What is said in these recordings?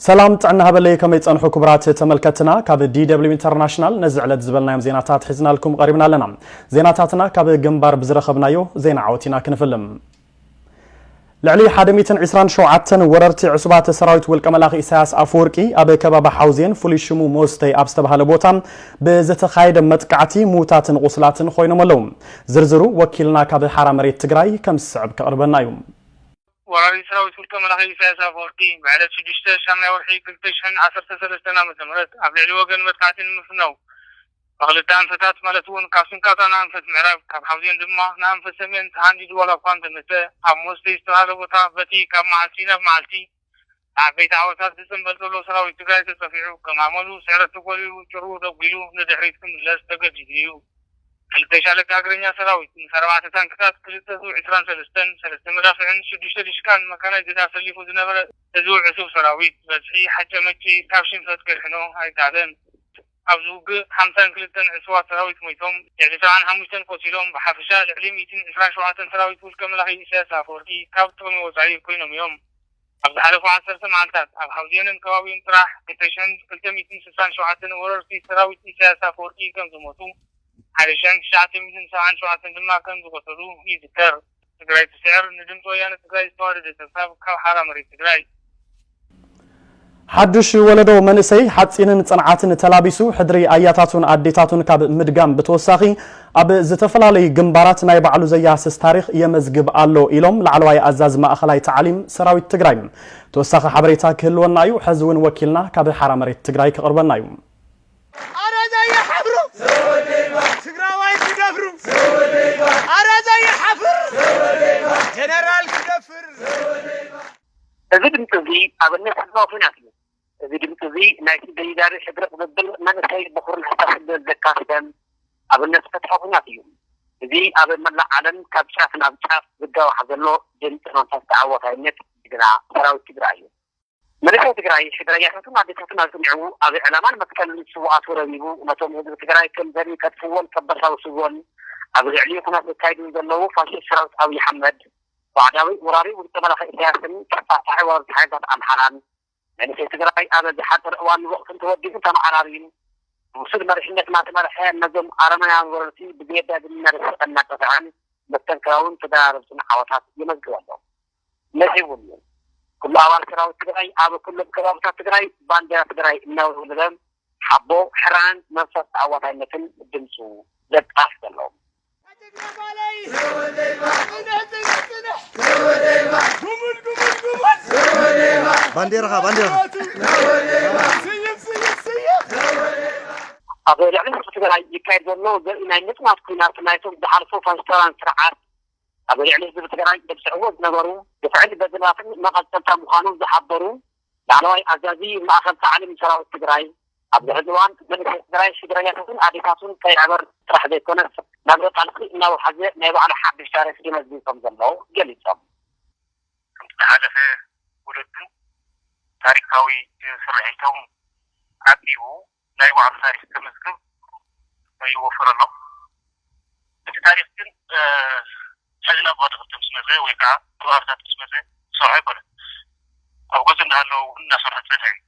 ሰላም ጥዕና ሃበለይ፣ ከመይ ጸንሑ ክቡራት ተመልከትና? ካብ ዲ ደብሊው ኢንተርናሽናል ነዚ ዕለት ዝበልናዮም ዜናታት ሒዝናልኩም ቀሪብና ኣለና። ዜናታትና ካብ ግንባር ብዝረኸብናዮ ዜና ዓወት ኢና ክንፍልም። ልዕሊ ሓደ ሚእትን ዕስራን ሸውዓተን ወረርቲ ዕሱባት ሰራዊት ውልቀ መላኺ ኢሳያስ ኣፈወርቂ ኣብ ከባቢ ሓውዜን ፍሉይ ሽሙ ሞስተይ ኣብ ዝተባህለ ቦታ ብዝተኻየደ መጥቃዕቲ ምዉታትን ቁስላትን ኮይኖም ኣለዉ። ዝርዝሩ ወኪልና ካብ ሓራ መሬት ትግራይ ከም ዝስዕብ ከቕርበና እዩ። ወራሪ ሰራዊት ውልቀ መላኺ ኢሳያስ ኣፈወርቂ ብዕለት ሽዱሽተ ሻምናይ ወርሒ ክልተ ሽሕን ዓሰርተ ሰለስተን ዓመተ ምህረት ኣብ ልዕሊ ወገን መጥቃዕቲ ንምፍናው ብኽልተ ኣንፈታት ማለት እውን ካብ ስንቃጣ ንኣንፈት ምዕራብ ካብ ሓውዜን ድማ ንኣንፈት ሰሜን ተሃንዲዱ ዋላ እኳ እንተመጸ ኣብ ሞስቴ ዝተባህለ ቦታ በቲ ካብ መዓልቲ ናብ መዓልቲ ዓበይቲ ዓወታት ዝጽንበል ዘሎ ሰራዊት ትግራይ ተጸፊዑ ከም ኣመሉ ስዕረት ተጎሊሉ ጭሩ ደጒሉ ንድሕሪት ክምለስ ተገዲዱ እዩ። ክልተ ሻለቃ እግረኛ ሰራዊት ምስ ኣርባዕተ ታንክታት ክልተ ዙ ዕስራን ሰለስተን ሰለስተ መዳፍዕን ሽዱሽተ ድሽቃን መካናይዝድ ኣሰሊፉ ዝነበረ እዚ ዕሱብ ሰራዊት በዝሒ ሓጨመጪ ካብ ሽንፈት ከድሕኖ ኣይከኣለን። ኣብዚ ውግእ ሓምሳን ክልተን ዕሱባት ሰራዊት ሞይቶም ልዕሊ ሰብዓን ሓሙሽተን ቆሲሎም ብሓፈሻ ልዕሊ ሚእትን ዕስራን ሸውዓተን ሰራዊት ውልቀ መላኺ ኢሳያስ ኣፈወርቂ ካብ ጥቕሚ ወፃኢ ኮይኖም እዮም። ኣብ ዝሓለፉ ዓሰርተ መዓልታት ኣብ ሓውዜንን ከባቢኡን ጥራሕ ክልተ ሽሕን ክልተ ሚእትን ስሳን ሸውዓተን ወረርቲ ሰራዊት ኢሳያስ ኣፈወርቂ ከም ዝሞቱ ሓደ ሽሕን ትሽዓተ ሚእትን ሰብዓን ሸውዓተን ድማ ከም ዝቆሰሉ ይዝከር። ትግራይ ትስዕር ንድምፂ ወያነ ትግራይ ዝተዋደደ ሰብሳብ ካብ ሓራ መሬት ትግራይ። ሓዱሽ ወለዶ መንእሰይ ሓፂንን ፅንዓትን ተላቢሱ ሕድሪ ኣያታቱን ኣዴታቱን ካብ ምድጋም ብተወሳኺ ኣብ ዝተፈላለዩ ግንባራት ናይ ባዕሉ ዘያስስ ታሪኽ የመዝግብ ኣሎ ኢሎም ላዕለዋይ ኣዛዚ ማእኸላይ ታዕሊም ሰራዊት ትግራይ። ተወሳኺ ሓበሬታ ክህልወና እዩ። ሕዚ እውን ወኪልና ካብ ሓራ መሬት ትግራይ ክቕርበና እዩ። ኣረ ዘይሓፍሩ ትግራዋይ ክደፍሩ ኣረ ዘይሓፍር ጀነራል ክደፍር። እዚ ድምፂ እዚ ኣብነት ህዝባዊ ኲናት እዩ። እዚ ድምፂ እዚ ናይቲ ደይዳሪ ሕድሪ ቅብብል መንእሰይ በኹርነታ ስደት ዘካስበን ኣብነት ፈትሒ ኲናት እዩ። እዚ ኣብ መላእ ዓለም ካብ ጫፍ ናብ ጫፍ ዝጋዋሕ ዘሎ ድምፂ መንፈስ ተዓዋታይነት ጅግና ሰራዊት ትግራይ እዩ። መንእሰይ ትግራይ ሕድሪ ኣያታቱን ኣዴታቱን ኣፅኒዑ ኣብ ዕላማን መትከልን ስውኣቱ ረቢቡ ነቶም ህዝቢ ትግራይ ከም ዘርኢ ከጥፍዎን ከበሳብስዎን ኣብ ልዕሊኡ ኩናት ዘካይዱ ዘለዉ ፋሽስት ሰራዊት ኣብይ ኣሕመድ ባዕዳዊ ወራሪ ውልቀ መላኺ ኢሳያስን ተፋታሒ ወረርቲ ሓይልታት ኣምሓራን መንእሰይ ትግራይ ኣብ ዝሓፀረ እዋን ወቕትን ተወዲቡን ተመዓራርዩን ብብሱል መሪሕነት እናተመርሐ ነዞም ኣረመናውያን ወረርቲ ብዘየዳግም እናደሰቐን እናጠፍዐን መስተንክራውን ተደራረብትን ዓወታት የመዝግብ ኣሎ። ነዚ እውን እዩ ኩሉ ኣባል ሰራዊት ትግራይ ኣብ ኩሎም ከባብታት ትግራይ ባንዴራ ትግራይ እናውለብለበ ሓቦ፣ ሕራን መንፈስ ተዓዋታይነትን ድምፁ ዘጣፍ ዘሎ። ባንዴራኻ ባንዴራኻ ኣብ ልዕሊ ህዝቢ ትግራይ ይካየድ ዘሎ ዘርኢ ናይ ምፅናት ኲናት ናይቶም ዝሓለፉ ፋሽስታውያን ስርዓት ኣብ ልዕሊ ህዝቢ ትግራይ ዘብፅሕዎ ዝነበሩ ድፍዕን በደላትን መቐፀልታ ምዃኑ ዝሓበሩ ላዕለዋይ ኣዛዚ ማእኸል ታዕሊም ሰራዊት ትግራይ ኣብዚ ሕዚ እዋን መንእሰይ ትግራይ ሽግረኛታትን ኣዴታቱን ከይዕበር ጥራሕ ዘይኮነስ ናብረ ቃልሲ እናወሓዘ ናይ ባዕሉ ሓድሽ ታሪክ ይመዝግብ ከም ዘሎ ገሊፆም። ከምቲ ዝሓለፈ ወለዱ ታሪካዊ ስርሒቶም ዓቂቡ ናይ ባዕሉ ታሪክ ከመዝግብ ይወፈረሎም። እቲ ታሪክ ግን ሕዚ ናብ ባዶ ክልተ ምስ መፀ ወይ ከዓ ከባህርታት ምስ መፀ ዝሰርሖ ኣይኮነን። ኣብ ገፁ እንዳሃለወ እውን እናሰርሖ ዝፀንሐ እዩ።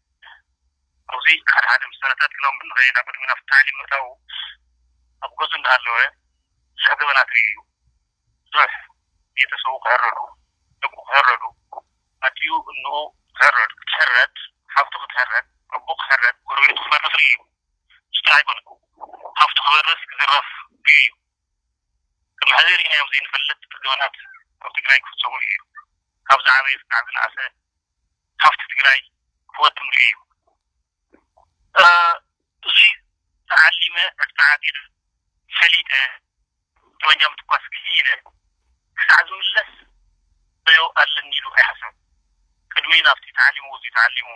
ኣብዚ ሓደ ሓደ ምሳሌታት ክነቕምጥ ንኽእል ኢና። ቅድሚ ናብ ታዕሊም ምእታዉ ኣብ ገፁ እንዳሃለወ ብዙሕ ገበናት ርእዩ እዩ። ብዙሕ ቤተሰቡ ክሕረዱ፣ ደቁ ክሕረዱ፣ ኣዲኡ እንኡ ክሕረድ፣ ክትሕረድ፣ ሓፍቱ ክትሕረድ፣ ኣቦ ክሕረድ፣ ጎረቤቱ ክፈርስ ርእዩ እዩ። እሱ ጥራሕ ኣይኮነን። ሃፍቱ ክበርስ ክዝረፍ ርእዩ እዩ። ቅድሚ ሕዚ ርኢናዮም ዘይንፈልጥ ገበናት ኣብ ትግራይ ክፍፀሙ ርእዩ እዩ። ካብ ዝዓበየ እስካዕ ዝነኣሰ ሃፍቲ ትግራይ ክወድም ርእዩ እዩ። እዙይ ተዓሊመ ዕጥቃዓጢደ ፈሊጠ ጠበንጃ ምትኳስ ክኢለ ክሳዕ ዝምለስ ዘዮ ኣለኒ ኢሉ ኣይሓሰብን። ቅድሚ ናብቲ ተዓሊምዎ እዙይ ተዓሊሙ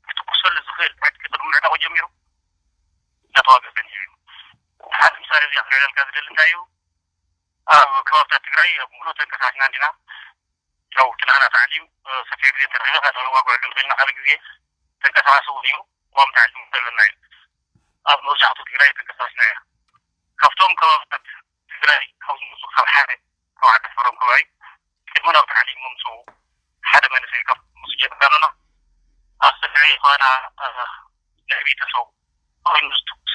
ክትኩሰሉ ዝኽእል ዕጥቂ ቅድሚ ምዕጣቑ ጀሚሩ እናተዋግአ ጸኒሑ እዩ። ሓደ ምሳሌ እዚኣ ክነዕለልካ ዝደሊ እንታይ እዩ? ኣብ ከባብታት ትግራይ ኣብ ሙሉእ ተንቀሳቂስና እንዲና። ያው እቲ ናህና ታዕሊም ሰፊሕ ግዜ ተረኺበ ካልእ ንዋግዐሉ ንኽእልና ካልእ ግዜ ተንቀሳቃሲ እውን እዩ። እዋም ታዕሊም ዘለና እዩ። ኣብ መብዛሕትኡ ትግራይ ተንቀሳቂስና ኢና። ካብቶም ከባብታት ትግራይ ካብ ዝመፁ ካብ ሓደ ካብ ዓዲ ፈሮም ከባቢ ቅድሚ ናብ ታዕሊም ምምፅኡ ሓደ መንእሰይ ካብ ምስ ጀጋኑና ኣብ ሰፊሕ ንዕቤተሰቡ ኮይኑ ዝትኩስ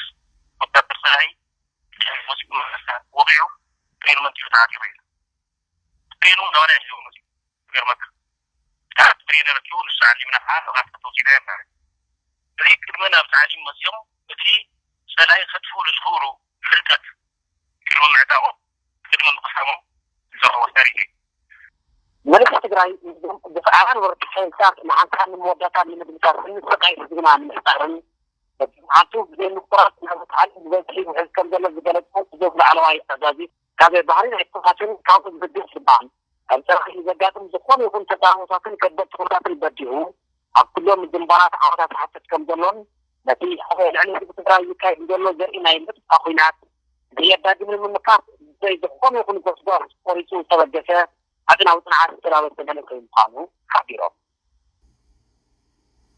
ወታደር ሰራይ ወፂኡ መለሰ ወቂዑ ፔኑ መንቲሉ ተዓጢቑ ኢሉ። ፔኑ ናባና እዩ ሒዝዎ መፂኡ። ይገርመካ። ብትሓት ብሬን ረኪቡ ንሱ ዓሊምና ከዓ ንብዓት ተውፂና ይባሃል። እዚ ቅድሚ ናብ ታዕሊም መፂኦም እቲ ፀላኢ ከጥፍኡሉ ዝኽእሉ ፍልጠት ቅድሚ ምዕጣቖም ቅድሚ ምቕሳሞም ዝረኸቦ ታሪክ እዩ። መልእኽቲ ትግራይ ምስዞም ግፍዓውያን ወረርቲ ሓይልታት ንዓንካን ንመወዳእታን ንምድምሳስን ስቓይ ህዝብና ንምሕጻርን በብመዓልቱ ብዘይ ምቁራጽ ናብ ታዕሊም ብበዝሒ ይውሕዝ ከም ዘሎ ዝገለጸ እዞም ላዕለዋይ ኣዛዚ ካብ ባህሪ ናይ ክፋትን ካብኡ ዝብገስ ዝበሃል ካብ ጸላኢ ዘጋጥም ዝኾነ ይኹን ተጻብኦታትን ከበድቲ ኩነታትን በዲሁ ኣብ ኩሎም ግንባራት ዓወታት ይሓትት ከም ዘሎን ነቲ ኣብ ልዕሊ ህዝቢ ትግራይ ይካየድ ዘሎ ዘርኢ ናይ ምጥፋእ ኲናት ብየዳግም ንምምካት ብዘይ ዝኾነ ይኹን ጎስጓስ ቆሪፁ ዝተበገሰ ሓፂናዊ ፅንዓት ዝተላበሰ መንእሰይ ምዃኑ ሓቢሮም።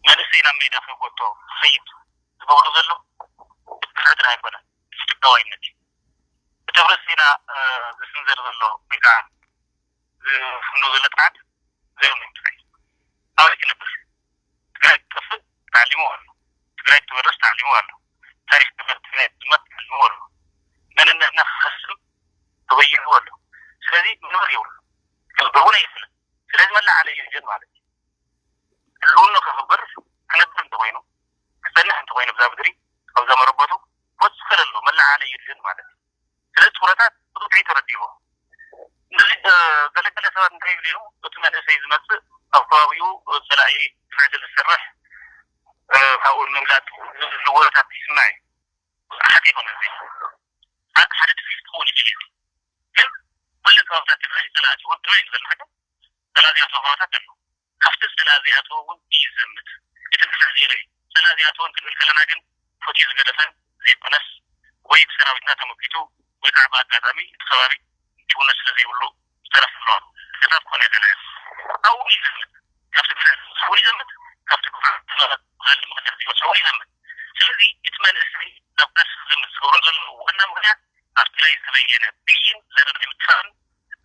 መንእሰይ ናብ ሜዳ ከይጎቶ ክኸይድ ዝገብሮ ዘሎ ብድፍረት ኣይኮነን፣ ብፍትዋይነት እዩ። እቲ ህብረተሰብና ዝስንዘር ዘሎ ወይ ከዓ ዝፍኖ ዘሎ ጥቃት ዘርምም ጥራይ ኣበይ ክነብር? ትግራይ ክጠፍእ ተዓሊሙ ኣሎ። ትግራይ ክትበርስ ተዓሊሙ ኣሎ። ታሪክ ትምህርቲ ናይ ዝመት ተዓሊሙ ኣሎ። መንነትና ክኸስም ተበይኑ ኣሎ። ስለዚ ምንበር የብሉ። ክነብር እውን ኣይኽእልን። ስለዚ መላእ ዓለም ይህጀን ማለት እዩ። ህልውኑ ክኽብር ክነብር እንተኮይኑ ክፀንሕ እንተኮይኑ ብዛ ምድሪ ኣብዛ መረበቱ ወፅ ከለሎ መላእ ዓለም ይድህን ማለት እዩ። ስለዚ ትኩረታት ብጥብሒ ተረዲእዎ። እዚ ገለገለ ሰባት እንታይ ይብሉ እዮም? እቲ መንእሰይ ዝመፅእ ኣብ ከባቢኡ ፀላኢ ፍዕቲ ዝሰርሕ ካብኡ ንምምላጥ ዝብሉ ወረታት ይስማዕ እዩ። ሓቂ ይኮነ ሓደ ድፊት ክኸውን ይኽእል እዩ። ግን ኩለን ከባብታት ትግራይ ፀላእቲ እውን ትግራይ ንዘላ ሓደ ፀላእቲ ኣቶ ከባብታት ኣሎ። ካብቲ ጸላኢ ዝኣተወ እውን እዩ ዝዘምት። እቲ ጸላኢ ዝየረይ ጸላኢ ዝኣተወን ክንብል ከለና ግን ፎትዩ ዝገደፈን ዘይኮነስ ወይ ብሰራዊትና ተመኪቱ ወይ ከዓ ብኣጋጣሚ እቲ ከባቢ ድውነት ስለ ዘይብሉ ዝተረፈ ኣለዋ። እዛ ክኾነ ገለ ኣብኡ ይዘምት፣ ካብቲ ግፍዕቲ ዝኸውን ይዘምት፣ ካብቲ ግፍዕቲ ዝመቐለ ምኽንያት ዝወፅኦ ይዘምት። ስለዚ እቲ መንእሰይ ናብ ቃልሲ ክዘምት ዝገብሮ ዘሎ ዋና ምኽንያት ኣብቲ ናይ ዝተበየነ ብይን ዘረብ ናይ ምጥፋእን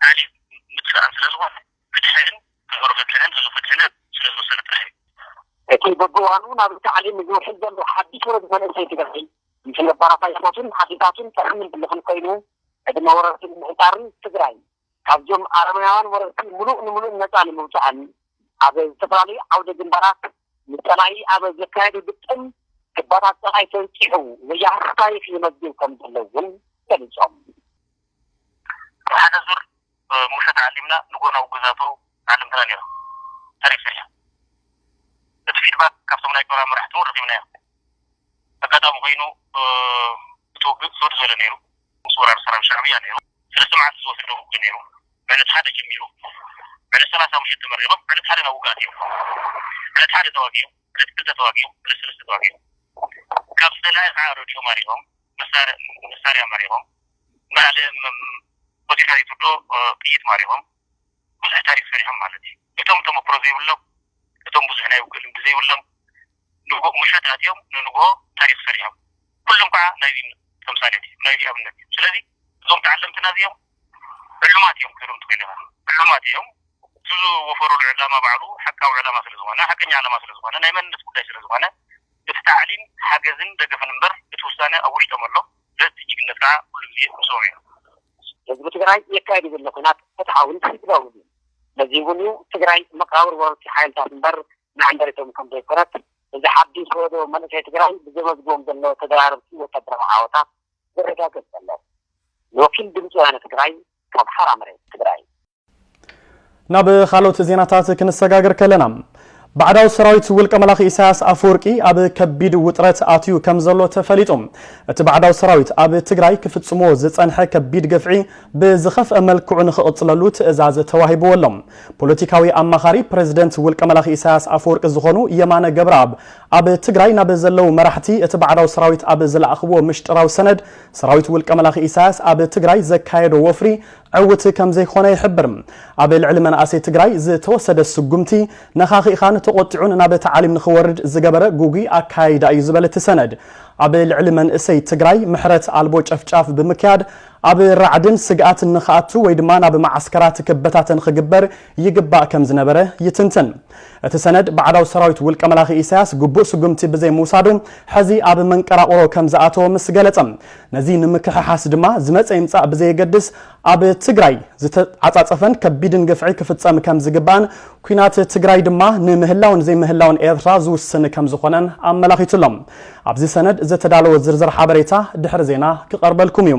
ዓሌት ምጥፋእን ስለ ዝኾነ ፍትሕን ሃገሩ ፍትሕን ህዝቡ ፍትሕን ስለ ዝወሰነ ጥራሕ እዩ። እቲ በብእዋኑ ናብ ታዕሊም ዝውሕዝ ዘሎ ሓድሽ ወለዶ መንእሰይ ትግራይ ምስ ነባራት ኣያታቱን ኣዴታቱን ጥዑምን ብልኽን ኮይኑ ዕድመ ወረርቲ ንምሕጻርን ትግራይ ካብዞም ኣረመናውያን ወረርቲ ምሉእ ንምሉእ ነፃ ንምውፃእን ኣብ ዝተፈላለዩ ዓውደ ግንባራት ንፀላኢ ኣብ ዘካየዱ ግጥም ክባታት ፀላኢ ተንፂሑ ዘያህርፍ ታሪክ ይመዝግብ ከም ዘሎ እውን ገሊፆም። ሓደ ዙር ሙሸ ተዓሊምና ንጎናዊ ግዛቱ ዓለምትና ነይሩ ታሪክ ሰሪሖም። እቲ ፊድባክ ካብቶም ናይ ጦር መራሕቲ እውን ረኺብናዮ። ኣጋጣሚ ኮይኑ እቲ ውግእ ፍር ዝበለ ነይሩ። ምስ ወራር ሰራዊት ሻዕብያ ነይሩ። ሰለስተ መዓልቲ ዝወሰደ ውግእ ነይሩ። ዕለት ሓደ ጀሚሩ ዕለት ሰላሳ ምሸት ተመሪቖም ዕለት ሓደ ናብ ውግእ ኣትዮም። ዕለት ሓደ ተዋጊኦም፣ ዕለት ክልተ ተዋጊኦም፣ ዕለት ሰለስተ ተዋጊኦም። ካብ ሰላኢ ከዓ ረድዮ ማሪቖም፣ መሳርያ ማሪቖም፣ ናለ ፖቲካ ይትዶ ጥይት ማሪቖም ብዙሕ ታሪክ ሰሪሖም ማለት እዩ። እቶም ተመክሮ ዘይብሎም እቶም ብዙሕ ናይ ውግእ ልምዲ ዘይብሎም ንጎ ምሸት ኣትዮም ንንጎ ታሪክ ሰሪሖም ኩሎም ከዓ ናይዚ ተምሳሌት እዩ ናይዚ ኣብነት እዩ። ስለዚ እዞም ተዓለምትና እዚኦም ዕሉማት እዮም ክብሎም ትኽእል ኢኻ። ዕሉማት እዮም። እቲ ዝወፈሩሉ ዕላማ ባዕሉ ሓቃዊ ዕላማ ስለ ዝኾነ ሓቀኛ ዕላማ ስለ ዝኾነ ናይ መንነት ጉዳይ ስለ ዝኾነ እቲ ታዕሊም ሓገዝን ደገፍን እምበር እቲ ውሳነ ኣብ ውሽጦም ኣሎ። ስለዚ ጅግነት ከዓ ኩሉ ግዜ ምስኦም እዩ። ህዝቢ ትግራይ የካየዱ ዘሎ ኩናት ፍትሓውን ህዝባውን እዩ። ነዚ እውን እዩ ትግራይ መቃብር ወረርቲ ሓይልታት እምበር መዕንደሪቶም ከም ዘይኮነት እዚ ሓዱሽ ወለዶ መንእሰይ ትግራይ ብዘመዝግቦም ዘሎ ተደራረብቲ ወታደራዊ ዓወታት ዘረጋግፅ ዘሎ። ንወኪል ድምፂ ወያነ ትግራይ ካብ ሓራ መሬት ትግራይ። ናብ ካልኦት ዜናታት ክንሰጋገር ከለና፣ ባዕዳዊ ሰራዊት ውልቀ መላኺ ኢሳያስ ኣፈወርቂ ኣብ ከቢድ ውጥረት ኣትዩ ከም ዘሎ ተፈሊጡ። እቲ ባዕዳዊ ሰራዊት ኣብ ትግራይ ክፍጽሞ ዝጸንሐ ከቢድ ግፍዒ ብዝኸፍአ መልክዑ ንኽቕጽለሉ ትእዛዝ ተዋሂብዎ ኣሎ። ፖለቲካዊ ኣማኻሪ ፕረዚደንት ውልቀ መላኺ ኢሳያስ ኣፈወርቂ ዝኾኑ የማነ ገብረኣብ ኣብ ትግራይ ናብ ዘለዉ መራሕቲ እቲ ባዕዳዊ ሰራዊት ኣብ ዝለኣኽዎ ምሽጥራዊ ሰነድ ሰራዊት ውልቀ መላኺ ኢሳያስ ኣብ ትግራይ ዘካየዶ ወፍሪ ዕውት ከም ዘይኮነ ይሕብር። ኣብ ልዕሊ መናእሰይ ትግራይ ዝተወሰደ ስጉምቲ ነኻኺእኻን ተቖጢዑን ናብ ታዕሊም ንኽወርድ ዝገበረ ጉጉይ ኣካያይዳ እዩ ዝበለ እቲ ሰነድ። ኣብ ልዕሊ መንእሰይ ትግራይ ምሕረት ኣልቦ ጨፍጫፍ ብምክያድ ኣብ ራዕድን ስግኣትን ንኽኣቱ ወይ ድማ ናብ መዓስከራት ክበታተን ክግበር ይግባእ ከም ዝነበረ ይትንትን። እቲ ሰነድ ባዕዳዊ ሰራዊት ውልቀ መላኺ ኢሳያስ ግቡእ ስጉምቲ ብዘይ ምውሳዱ ሕዚ ኣብ መንቀራቕሮ ከም ዝኣተወ ምስ ገለጸ፣ ነዚ ንምክሕሓስ ድማ ዝመጸ ይምጻእ ብዘየገድስ ኣብ ትግራይ ዝተዓጻጸፈን ከቢድን ግፍዒ ክፍጸም ከም ዝግባእን ኲናት ትግራይ ድማ ንምህላውን ዘይምህላውን ኤርትራ ዝውስን ከም ዝኾነን ኣመላኺቱሎም። ኣብዚ ሰነድ ዝተዳለወ ዝርዝር ሓበሬታ ድሕሪ ዜና ክቐርበልኩም እዩ።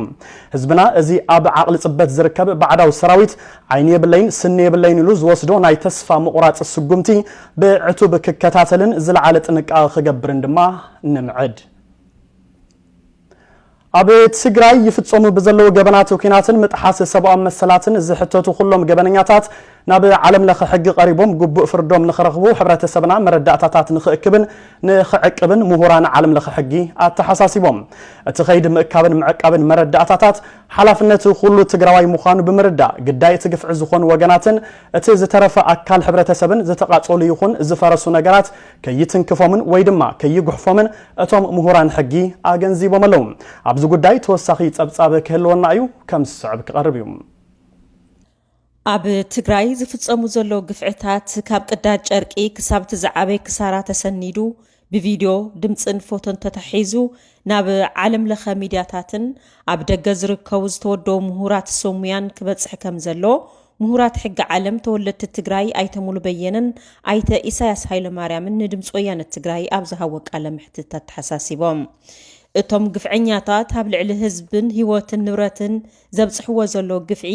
ህዝብና እዚ ኣብ ዓቕሊ ጽበት ዝርከብ ባዕዳዊ ሰራዊት ዓይኒ የብለይን ስኒ የብለይን ኢሉ ዝወስዶ ናይ ተስፋ ምቑራጽ ስጉምቲ ብዕቱብ ክከታተልን ዝለዓለ ጥንቃቐ ክገብርን ድማ ንምዕድ። ኣብ ትግራይ ይፍጸሙ ብዘለዉ ገበናት ኲናትን ምጥሓስ ሰብኣዊ መሰላትን ዝሕተቱ ኩሎም ገበነኛታት ናብ ዓለም ለኸ ሕጊ ቀሪቦም ግቡእ ፍርዶም ንኽረኽቡ ሕብረተሰብና መረዳእታታት ንኽእክብን ንኽዕቅብን ምሁራን ዓለም ለኸ ሕጊ ኣተሓሳሲቦም። እቲ ኸይዲ ምእካብን ምዕቃብን መረዳእታታት ሓላፍነት ኩሉ ትግራዋይ ምዃኑ ብምርዳእ ግዳይ እቲ ግፍዒ ዝኾኑ ወገናትን እቲ ዝተረፈ ኣካል ሕብረተሰብን ዝተቓጸሉ ይኹን ዝፈረሱ ነገራት ከይትንክፎምን ወይ ድማ ከይጉሕፎምን እቶም ምሁራን ሕጊ ኣገንዚቦም ኣለዉ። ኣብዚ ጉዳይ ተወሳኺ ጸብጻብ ክህልወና እዩ፣ ከም ዝስዕብ ክቐርብ እዩ። ኣብ ትግራይ ዝፍጸሙ ዘለዉ ግፍዕታት ካብ ቅዳድ ጨርቂ ክሳብ እቲ ዝዓበየ ክሳራ ተሰኒዱ ብቪድዮ፣ ድምጽን ፎቶን ተታሒዙ ናብ ዓለም ለኸ ሚድያታትን ኣብ ደገ ዝርከቡ ዝተወደቡ ምሁራት ሰብ ሙያን ክበጽሕ ከም ዘሎ ምሁራት ሕጊ ዓለም ተወለድቲ ትግራይ ኣይተ ሙሉ በየነን ኣይተ ኢሳያስ ሃይለማርያምን ንድምፂ ወያነ ትግራይ ኣብ ዝሃቦ ቃለ መሕትት ኣተሓሳሲቦም። እቶም ግፍዐኛታት ኣብ ልዕሊ ህዝብን ህይወትን ንብረትን ዘብፅሕዎ ዘሎ ግፍዒ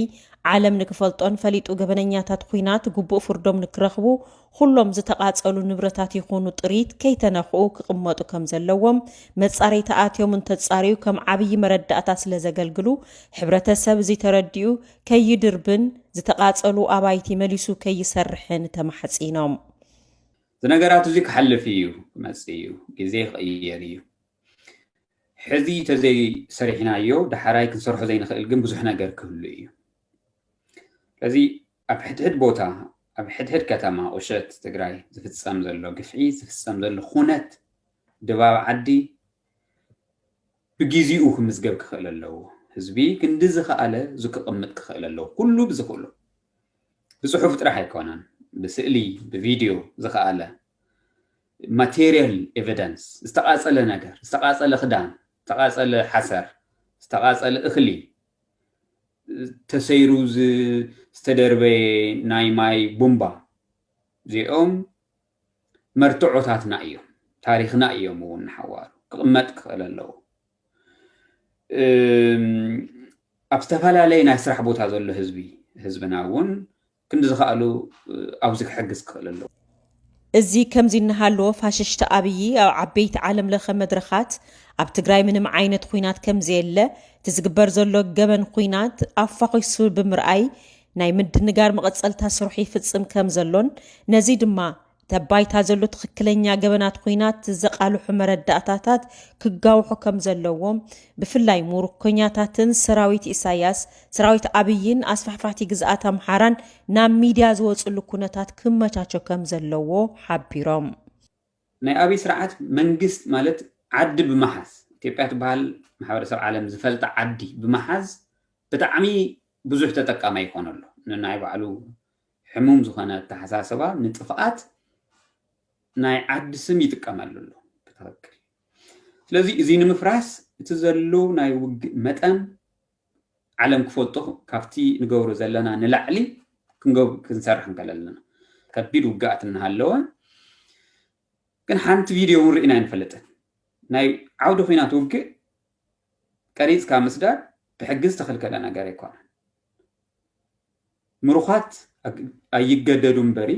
ዓለም ንክፈልጦን ፈሊጡ ገበነኛታት ኲናት ግቡእ ፍርዶም ንክረኽቡ ኩሎም ዝተቓጸሉ ንብረታት ይኹኑ ጥሪት ከይተነኽኡ ክቕመጡ ከም ዘለዎም መጻረይቲ ኣትዮም እንተጻርዩ ከም ዓብዪ መረዳእታ ስለ ዘገልግሉ ሕብረተሰብ እዚ ተረዲኡ ከይድርብን ዝተቓጸሉ ኣባይቲ መሊሱ ከይሰርሕን ተማሕጺኖም። እዚ ነገራት እዚ ክሓልፍ እዩ፣ ክመጽእ እዩ፣ ግዜ ክቕየር እዩ። ሕዚ ተዘይሰሪሕናዮ ዳሕራይ ክንሰርሖ ዘይንኽእል ግን ብዙሕ ነገር ክህሉ እዩ። ስለዚ ኣብ ሕድሕድ ቦታ ኣብ ሕድሕድ ከተማ ቁሸት ትግራይ ዝፍጸም ዘሎ ግፍዒ ዝፍጸም ዘሎ ኩነት ድባብ ዓዲ ብግዜኡ ክምዝገብ ክኽእል ኣለዎ። ህዝቢ ክንዲ ዝኸኣለ ዝክቕምጥ ክኽእል ኣለዎ። ኩሉ ብዝኽእሉ ብፅሑፍ ጥራሕ ኣይኮነን፣ ብስእሊ ብቪድዮ ዝኸኣለ ማቴሪያል ኤቪደንስ ዝተቓፀለ ነገር ዝተቓፀለ ክዳን ዝተቓፀለ ሓሰር ዝተቓፀለ እኽሊ ተሰይሩ ዝተደርበየ ናይ ማይ ቡምባ እዚኦም መርትዖታትና እዮም፣ ታሪኽና እዮም እውን ንሓዋሩ ክቕመጥ ክኽእል ኣለዎ። ኣብ ዝተፈላለየ ናይ ስራሕ ቦታ ዘሎ ህዝቢ ህዝብና እውን ክንዲ ዝኸኣሉ ኣብዚ ክሕግዝ ክኽእል ኣለዎ። እዚ ከምዚ እናሃለወ ፋሽስት ኣብይ ኣብ ዓበይቲ ዓለም ለኸ መድረኻት ኣብ ትግራይ ምንም ዓይነት ኹናት ከምዘየለ እቲ ዝግበር ዘሎ ገበን ኹናት ኣፋኺሱ ብምርኣይ ናይ ምድንጋር መቐፀልታ ስርሑ ይፍፅም ከም ዘሎን ነዚ ድማ ተባይታ ዘሎ ትኽክለኛ ገበናት ኹናት ዘቓልሑ መረዳእታታት ክጋውሑ ከም ዘለዎም ብፍላይ ሙርኮኛታትን ሰራዊት ኢሳያስ ሰራዊት ኣብይን ኣስፋሕፋሕቲ ግዝኣት ኣምሓራን ናብ ሚድያ ዝወፅሉ ኩነታት ክመቻቸ ከም ዘለዎ ሓቢሮም። ናይ ኣብይ ስርዓት መንግስት ማለት ዓዲ ብምሓዝ ኢትዮጵያ ትበሃል ማሕበረሰብ ዓለም ዝፈልጣ ዓዲ ብምሓዝ ብጣዕሚ ብዙሕ ተጠቃማይ ይኾን ኣሎ። ንናይ ባዕሉ ሕሙም ዝኾነ ኣተሓሳስባ ንጥፍኣት ናይ ዓዲ ስም ይጥቀመሉ ኣሎ ብትኽክል። ስለዚ እዚ ንምፍራስ እቲ ዘሎ ናይ ውግእ መጠን ዓለም ክፈልጦ ካብቲ ንገብሮ ዘለና ንላዕሊ ክንሰርሕ እንከለለና ከቢድ ውግኣት እናሃለወ ግን ሓንቲ ቪድዮ እውን ርኢና ኣይንፈልጥን። ናይ ዓውዲ ኹናት ውግእ ቀሪፅካ ምስዳድ ብሕጊ ዝተኸልከለ ነገር ኣይኮነን። ምሩኻት ኣይገደዱ እምበሪ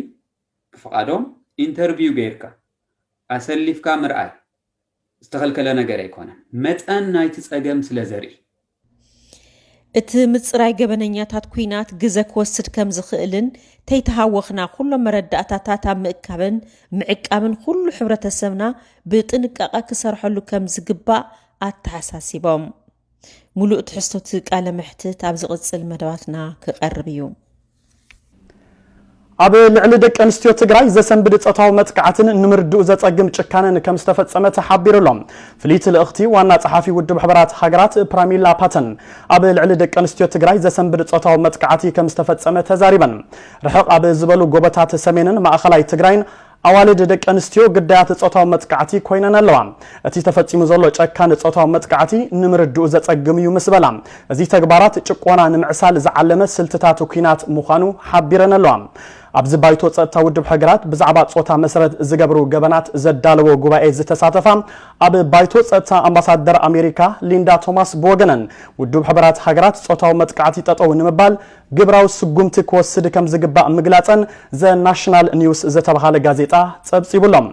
ብፍቓዶም ኢንተርቪው ገይርካ ኣሰሊፍካ ምርኣይ ዝተኸልከለ ነገር ኣይኮነን። መጠን ናይቲ ፀገም ስለ ዘርኢ እቲ ምፅራይ ገበነኛታት ኲናት ግዘ ክወስድ ከም ዝኽእልን ተይተሃወኽና ኩሎም መረዳእታታት ኣብ ምእካብን ምዕቃብን ኩሉ ሕብረተሰብና ብጥንቃቐ ክሰርሐሉ ከም ዝግባእ ኣተሓሳሲቦም። ሙሉእ ትሕዝቶ እቲ ቃለ መሕትት ኣብ ዝቕፅል መደባትና ክቐርብ እዩ። ኣብ ልዕሊ ደቂ ኣንስትዮ ትግራይ ዘሰንብድ ጾታዊ መጥቃዕትን ንምርድኡ ዘጸግም ጭካነን ከም ዝተፈጸመ ተሓቢሩ ኣሎ። ፍልይቲ ልእኽቲ ዋና ጸሓፊ ውድብ ሕበራት ሃገራት ፕራሚላ ፓተን ኣብ ልዕሊ ደቂ ኣንስትዮ ትግራይ ዘሰንብድ ጾታዊ መጥቃዕቲ ከም ዝተፈጸመ ተዛሪበን። ርሕቕ ኣብ ዝበሉ ጎቦታት ሰሜንን ማእኸላይ ትግራይን ኣዋልድ ደቂ ኣንስትዮ ግዳያት ጾታዊ መጥቃዕቲ ኮይነን ኣለዋ። እቲ ተፈጺሙ ዘሎ ጨካን ጾታዊ መጥቃዕቲ ንምርድኡ ዘጸግም እዩ ምስ በላ፣ እዚ ተግባራት ጭቆና ንምዕሳል ዝዓለመ ስልትታት ኲናት ምዃኑ ሓቢረን ኣለዋ። ኣብዚ ባይቶ ጸጥታ ውድብ ሕገራት ብዛዕባ ጾታ መሰረት ዝገብሩ ገበናት ዘዳለዎ ጉባኤ ዝተሳተፋ ኣብ ባይቶ ጸጥታ ኣምባሳደር ኣሜሪካ ሊንዳ ቶማስ ብወገነን፣ ውድብ ሕበራት ሃገራት ጾታዊ መጥቃዕቲ ጠጠው ንምባል ግብራዊ ስጉምቲ ክወስድ ከም ዝግባእ ምግላጸን ዘ ናሽናል ኒውስ ዝተባሃለ ጋዜጣ ጸብጺቡሎም።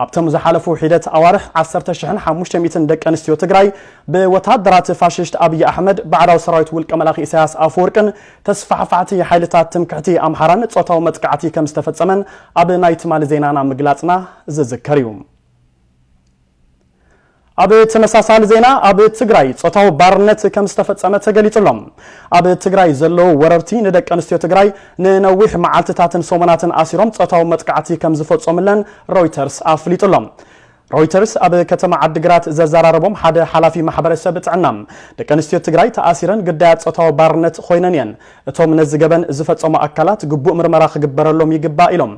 ኣብቶም ዝሓለፉ ሒደት ኣዋርሕ ዓሰርተ ሽሕን ሓሙሽተ ሚእትን ደቂ ኣንስትዮ ትግራይ ብወታደራት ፋሽስት ኣብይ ኣሕመድ፣ ባዕዳዊ ሰራዊት ውልቀ መላኺ ኢሳያስ ኣፈወርቅን ተስፋሕፋሕቲ ሓይልታት ትምክሕቲ ኣምሓራን ጾታዊ መጥቃዕቲ ከም ዝተፈጸመን ኣብ ናይ ትማሊ ዜናና ምግላጽና ዝዝከር እዩ። ኣብ ተመሳሳሊ ዜና፣ ኣብ ትግራይ ጾታዊ ባርነት ከም ዝተፈጸመ ተገሊጹ ኣሎ። ኣብ ትግራይ ዘለዉ ወረርቲ ንደቂ ኣንስትዮ ትግራይ ንነዊሕ መዓልትታትን ሰሙናትን ኣሲሮም ጾታዊ መጥቃዕቲ ከም ዝፈጸሙለን ሮይተርስ ኣፍሊጡ ኣሎ። ሮይተርስ ኣብ ከተማ ዓዲግራት ዘዘራረቦም ሓደ ሓላፊ ማሕበረሰብ ጥዕና፣ ደቂ ኣንስትዮ ትግራይ ተኣሲረን ግዳያት ጾታዊ ባርነት ኮይነን እየን። እቶም ነዚ ገበን ዝፈጸሙ ኣካላት ግቡእ ምርመራ ክግበረሎም ይግባእ ኢሎም።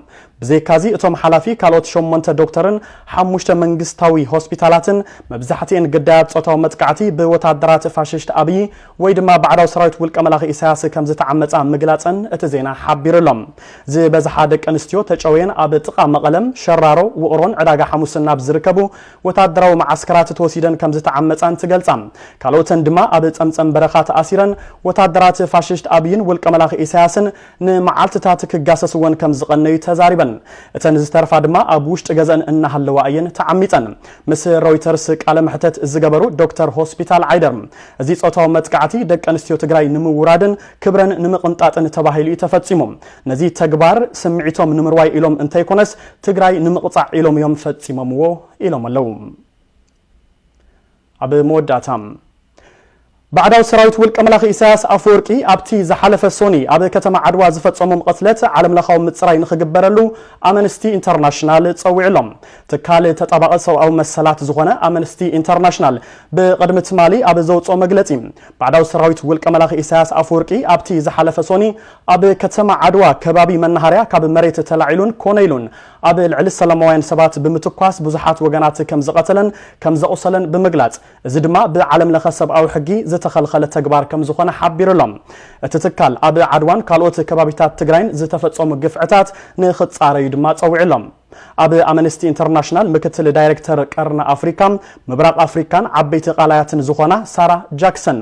ብዘይካዚ እቶም ሓላፊ ካልኦት ሸሞንተ ዶክተርን ሓሙሽተ መንግስታዊ ሆስፒታላትን መብዛሕትኤን ግዳያት ጾታዊ መጥቃዕቲ ብወታደራት ፋሽስት ኣብይ ወይ ድማ ባዕዳዊ ሰራዊት ውልቀ መላኺ ኢሳያስ ከም ዝተዓመጻ ምግላጸን እቲ ዜና ሓቢሩ ኣሎ። ዝበዝሓ ደቂ ኣንስትዮ ተጨውየን ኣብ ጥቓ መቐለም፣ ሸራሮ፣ ውቕሮን ዕዳጋ ሓሙስን ናብ ዝርከቡ ወታደራዊ መዓስከራት ተወሲደን ከም ዝተዓመጻን ትገልጻ። ካልኦተን ድማ ኣብ ጸምጸም በረኻ ተኣሲረን ወታደራት ፋሽስት ኣብይን ውልቀ መላኺ ኢሳያስን ንመዓልትታት ክጋሰስወን ከም ዝቐነዩ ተዛሪበን። እተን ዝተርፋ ድማ ኣብ ውሽጢ ገዘን እናሃለዋ እየን ተዓሚጸን። ምስ ሮይተርስ ቃለ መሕተት ዝገበሩ ዶክተር ሆስፒታል ዓይደር፣ እዚ ጾታዊ መጥቃዕቲ ደቂ ኣንስትዮ ትግራይ ንምውራድን ክብረን ንምቕንጣጥን ተባሂሉ እዩ ተፈጺሙ። ነዚ ተግባር ስምዒቶም ንምርዋይ ኢሎም እንተይኮነስ ትግራይ ንምቕጻዕ ኢሎም እዮም ፈጺሞምዎ ኢሎም ኣለዉ። ኣብ መወዳእታ፣ ባዕዳዊ ሰራዊት ውልቀ መላኺ ኢሳያስ ኣፈወርቂ ኣብቲ ዝሓለፈ ሶኒ ኣብ ከተማ ዓድዋ ዝፈጸሞም ቅትለት ዓለምለኻዊ ምጽራይ ንኽግበረሉ ኣምነስቲ ኢንተርናሽናል ጸዊዑ ኣሎ። ትካል ተጣባቒ ሰብኣዊ መሰላት ዝኾነ ኣምነስቲ ኢንተርናሽናል ብቕድሚ ትማሊ ኣብ ዘውፅኦ መግለጺ፣ ባዕዳዊ ሰራዊት ውልቀ መላኺ ኢሳያስ ኣፈወርቂ ኣብቲ ዝሓለፈ ሶኒ ኣብ ከተማ ዓድዋ ከባቢ መናሃርያ ካብ መሬት ተላዒሉን ኮነ ኢሉን ኣብ ልዕሊ ሰላማውያን ሰባት ብምትኳስ ብዙሓት ወገናት ከም ዝቐተለን ከም ዘቑሰለን ብምግላጽ፣ እዚ ድማ ብዓለም ለኸ ሰብኣዊ ሕጊ ዝተኸልኸለ ተግባር ከም ዝኾነ ሓቢሩ ኣሎ። እቲ ትካል ኣብ ዓድዋን ካልኦት ከባቢታት ትግራይን ዝተፈጸሙ ግፍዕታት ንኽጻረዩ ድማ ጸዊዑ ኣሎ። ኣብ ኣምነስቲ ኢንተርናሽናል ምክትል ዳይሬክተር ቀርኒ ኣፍሪካ፣ ምብራቕ ኣፍሪካን ዓበይቲ ቃላያትን ዝኾና ሳራ ጃክሰን፣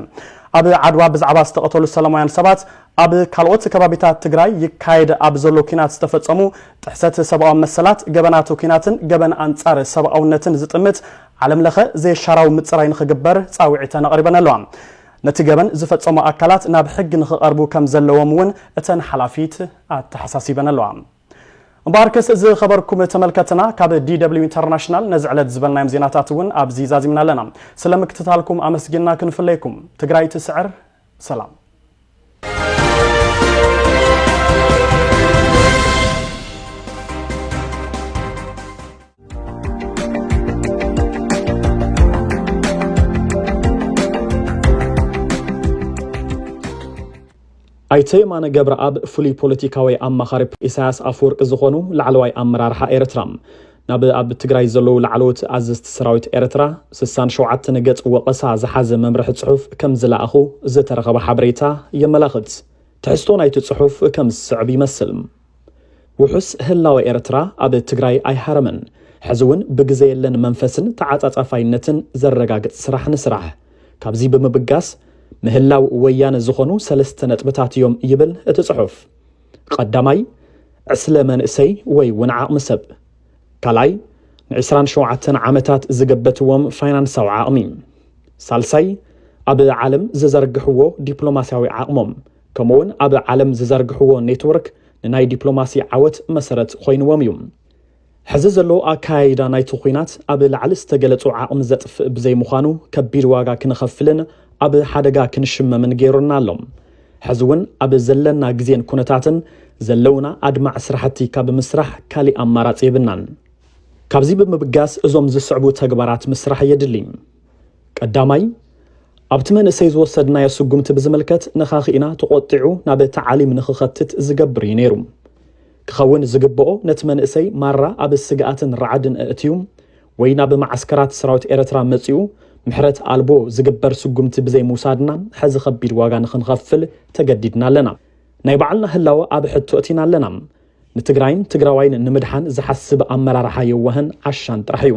ኣብ ዓድዋ ብዛዕባ ዝተቐተሉ ሰላማውያን ሰባት ኣብ ካልኦት ከባቢታት ትግራይ ይካየድ ኣብ ዘሎ ኲናት ዝተፈጸሙ ጥሕሰት ሰብኣዊ መሰላት፣ ገበናት ኲናትን ገበን ኣንጻር ሰብኣውነትን ዝጥምት ዓለም ለኸ ዘይሻራዊ ምጽራይ ንኽግበር ጻውዒተን ኣቕሪበን ኣለዋ። ነቲ ገበን ዝፈጸሙ ኣካላት ናብ ሕጊ ንኽቐርቡ ከም ዘለዎም እውን እተን ሓላፊት ኣተሓሳሲበን ኣለዋ። እምበኣርከስ ዝኸበርኩም ተመልከትና፣ ካብ ዲ ደብሊው ኢንተርናሽናል ነዚ ዕለት ዝበልናዮም ዜናታት እውን ኣብዚ ዛዚምና ኣለና። ስለ ምክትታልኩም ኣመስጊንና ክንፍለየኩም። ትግራይ ትስዕር። ሰላም። ኣይተ የማነ ገብረኣብ ፍሉይ ፖለቲካዊ ኣማኻሪ ኢሳያስ ኣፈወርቂ ዝኾኑ ላዕለዋይ ኣመራርሓ ኤርትራ፣ ናብ ኣብ ትግራይ ዘለዉ ላዕለዎት ኣዘዝቲ ሰራዊት ኤርትራ ስሳን ሸውዓተን ገጽ ወቐሳ ዝሓዘ መምርሒ ጽሑፍ ከም ዝለኣኹ ዝተረኸበ ሓበሬታ የመላኽት። ትሕዝቶ ናይቲ ጽሑፍ ከም ዝስዕብ ይመስል። ውሑስ ህላወ ኤርትራ ኣብ ትግራይ ኣይሃረመን። ሕዚ እውን ብግዘ የለን መንፈስን ተዓጻጻፋይነትን ዘረጋግጽ ስራሕ ንስራሕ። ካብዚ ብምብጋስ፣ ምህላው ወያነ ዝኾኑ ሰለስተ ነጥብታት እዮም ይብል እቲ ጽሑፍ። ቀዳማይ፣ ዕስለ መንእሰይ ወይ እውን ዓቕሚ ሰብ። ካልኣይ፣ ንዕስራን ሸውዓተን ዓመታት ዝገበትዎም ፋይናንሳዊ ዓቕሚ። ሳልሳይ፣ ኣብ ዓለም ዝዘርግሕዎ ዲፕሎማስያዊ ዓቕሞም፣ ከምኡውን ኣብ ዓለም ዝዘርግሕዎ ኔትወርክ ንናይ ዲፕሎማሲ ዓወት መሰረት ኮይንዎም እዩ። ሕዚ ዘሎ ኣካያይዳ ናይቲ ኲናት ኣብ ላዕሊ ዝተገለጹ ዓቕሚ ዘጥፍእ ብዘይምዃኑ፣ ከቢድ ዋጋ ክንኸፍልን ኣብ ሓደጋ ክንሽመምን ገይሩና ኣሎ። ሕዚ እውን ኣብ ዘለና ግዜን ኩነታትን ዘለውና ኣድማዕ ስራሕቲ ካብ ምስራሕ ካሊእ ኣማራፂ የብልናን። ካብዚ ብምብጋስ እዞም ዝስዕቡ ተግባራት ምስራሕ የድሊ። ቀዳማይ፣ ኣብቲ መንእሰይ ዝወሰድናዮ ስጉምቲ ብዝምልከት ነኻኺእና ተቖጢዑ ናብ ታዓሊም ንኽኸትት ዝገብር እዩ ነይሩ። ክኸውን ዝግብኦ ነቲ መንእሰይ ማራ ኣብ ስግኣትን ራዕድን ኣእትዩ ወይ ናብ ማዓስከራት ሰራዊት ኤርትራ መጺኡ ምሕረት ኣልቦ ዝግበር ስጉምቲ ብዘይምውሳድና ሕዚ ከቢድ ዋጋ ንኽንኸፍል ተገዲድና ኣለና። ናይ ባዕልና ህላወ ኣብ ሕቶ እቲና ኣለና። ንትግራይን ትግራዋይን ንምድሓን ዝሓስብ ኣመራርሓ የዋህን ዓሻን ጥራሕ እዩ።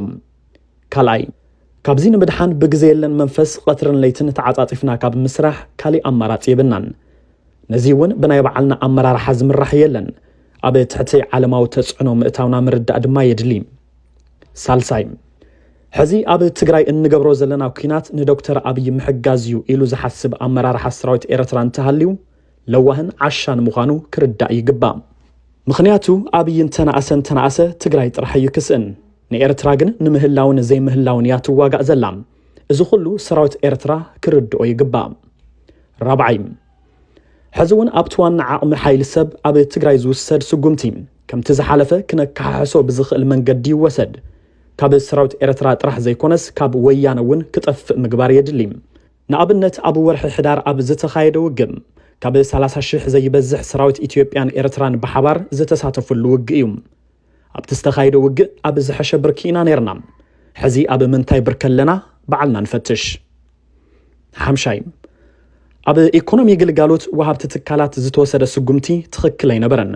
ካልኣይ፣ ካብዚ ንምድሓን ብግዜ የለን መንፈስ ቐትርን ለይትን ተዓጻጺፍና ካብ ምስራሕ ካሊእ ኣማራጺ የብልናን። ነዚ እውን ብናይ ባዕልና ኣመራርሓ ዝምራሕ የለን። ኣብ ትሕቲ ዓለማዊ ተጽዕኖ ምእታውና ምርዳእ ድማ የድሊ። ሳልሳይ፣ ሕዚ ኣብ ትግራይ እንገብሮ ዘለና ኲናት ንዶክተር ኣብይ ምሕጋዝ እዩ ኢሉ ዝሓስብ ኣመራርሓ ሰራዊት ኤርትራ እንተሃልዩ ለዋህን ዓሻን ምዃኑ ክርዳእ ይግባእ። ምኽንያቱ ኣብይ እንተነኣሰ እንተነኣሰ ትግራይ ጥራሕ እዩ ክስእን። ንኤርትራ ግን ንምህላውን ዘይምህላውን እያ ትዋጋእ ዘላ። እዚ ኩሉ ሰራዊት ኤርትራ ክርድኦ ይግባእ። ራብዓይ፣ ሕዚ እውን ኣብቲ ዋና ዓቕሚ ሓይሊ ሰብ ኣብ ትግራይ ዝውሰድ ስጉምቲ ከምቲ ዝሓለፈ ክነከሓሕሶ ብዝኽእል መንገዲ ይወሰድ። ካብ ሰራዊት ኤርትራ ጥራሕ ዘይኮነስ ካብ ወያነ እውን ክጠፍእ ምግባር የድሊ። ንኣብነት ኣብ ወርሒ ሕዳር ኣብ ዝተኻየደ ውግእ ካብ ሰላሳ ሽሕ ዘይበዝሕ ሰራዊት ኢትዮጵያን ኤርትራን ብሓባር ዝተሳተፉሉ ውግእ እዩ። ኣብቲ ዝተኻየደ ውግእ ኣብ ዝሐሸ ብርኪ ኢና ነይርና። ሕዚ ኣብ ምንታይ ብርኪ ኣለና? ባዕልና ንፈትሽ። ሓምሻይ፣ ኣብ ኢኮኖሚ ግልጋሎት ወሃብቲ ትካላት ዝተወሰደ ስጉምቲ ትኽክል ኣይነበረን።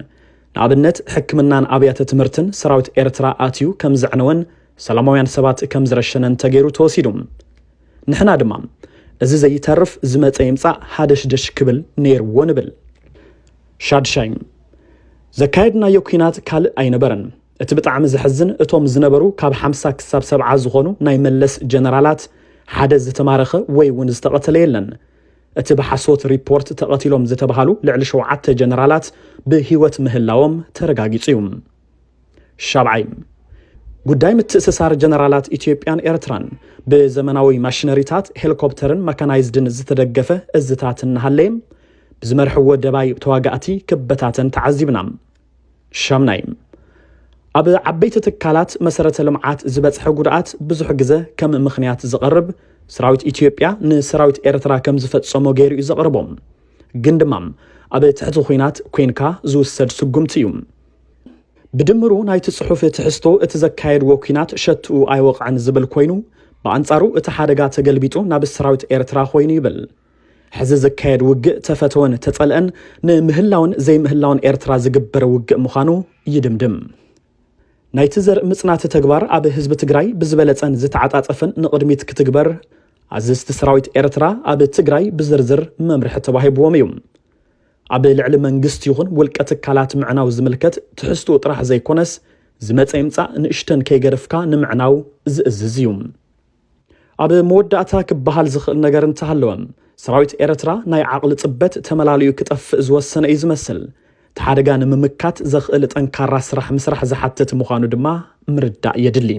ንኣብነት ሕክምናን ኣብያተ ትምህርትን ሰራዊት ኤርትራ ኣትዩ ከም ዘዕነወን ሰላማውያን ሰባት ከም ዝረሸነን ተገይሩ ተወሲዱ። ንሕና ድማ እዚ ዘይተርፍ ዝመጸ ይምጻእ ሃደሽደሽ ክብል ነይርዎ ንብል። ሻድሻይ፣ ዘካየድናዮ ኲናት ካልእ ኣይነበረን። እቲ ብጣዕሚ ዘሕዝን እቶም ዝነበሩ ካብ ሓምሳ ክሳብ ሰብዓ ዝኾኑ ናይ መለስ ጀነራላት ሓደ ዝተማረኸ ወይ እውን ዝተቐተለ የለን። እቲ ብሓሶት ሪፖርት ተቐቲሎም ዝተባሃሉ ልዕሊ ሸውዓተ ጀነራላት ብህይወት ምህላዎም ተረጋጊጹ እዩ። ሻብዓይ፣ ጉዳይ ምትእስሳር ጀነራላት ኢትዮጵያን ኤርትራን ብዘመናዊ ማሽነሪታት ሄሊኮፕተርን መካናይዝድን ዝተደገፈ እዝታት እናሃለየ ብዝመርሕዎ ደባይ ተዋጋእቲ ክበታተን ተዓዚብና። ሻምናይ፣ ኣብ ዓበይቲ ትካላት መሰረተ ልምዓት ዝበፅሐ ጉድኣት ብዙሕ ግዘ ከም ምኽንያት ዝቐርብ ሰራዊት ኢትዮጵያ ንሰራዊት ኤርትራ ከም ዝፈፀሞ ገይሩ እዩ ዘቕርቦ። ግን ድማ ኣብ ትሕቲ ኲናት ኮይንካ ዝውሰድ ስጉምቲ እዩ። ብድምሩ ናይቲ ጽሑፍ ትሕዝቶ እቲ ዘካየድዎ ኲናት ሸትኡ ኣይወቕዐን ዝብል ኮይኑ፣ ብኣንጻሩ እቲ ሓደጋ ተገልቢጡ ናብ ሰራዊት ኤርትራ ኮይኑ ይብል። ሕዚ ዝካየድ ውግእ ተፈተወን ተጸልአን ንምህላውን ዘይምህላውን ኤርትራ ዝግበር ውግእ ምዃኑ ይድምድም። ናይቲ ዘርኢ ምጽናት ተግባር ኣብ ህዝቢ ትግራይ ብዝበለጸን ዝተዓጻጸፈን ንቕድሚት ክትግበር ኣዘዝቲ ሰራዊት ኤርትራ ኣብ ትግራይ ብዝርዝር መምርሒ ተዋሂብዎም እዩ። ኣብ ልዕሊ መንግስቲ ይኹን ውልቀ ትካላት ምዕናው ዝምልከት ትሕዝትኡ ጥራሕ ዘይኮነስ ዝመጸ ይምጻእ ንእሽተን ከይገደፍካ ንምዕናው ዝእዝዝ እዩ። ኣብ መወዳእታ ክበሃል ዝኽእል ነገር እንተሃለወ ሰራዊት ኤርትራ ናይ ዓቕሊ ጽበት ተመላሊኡ ክጠፍእ ዝወሰነ እዩ ዝመስል። እቲ ሓደጋ ንምምካት ዘኽእል ጠንካራ ስራሕ ምስራሕ ዝሓትት ምዃኑ ድማ ምርዳእ የድሊ።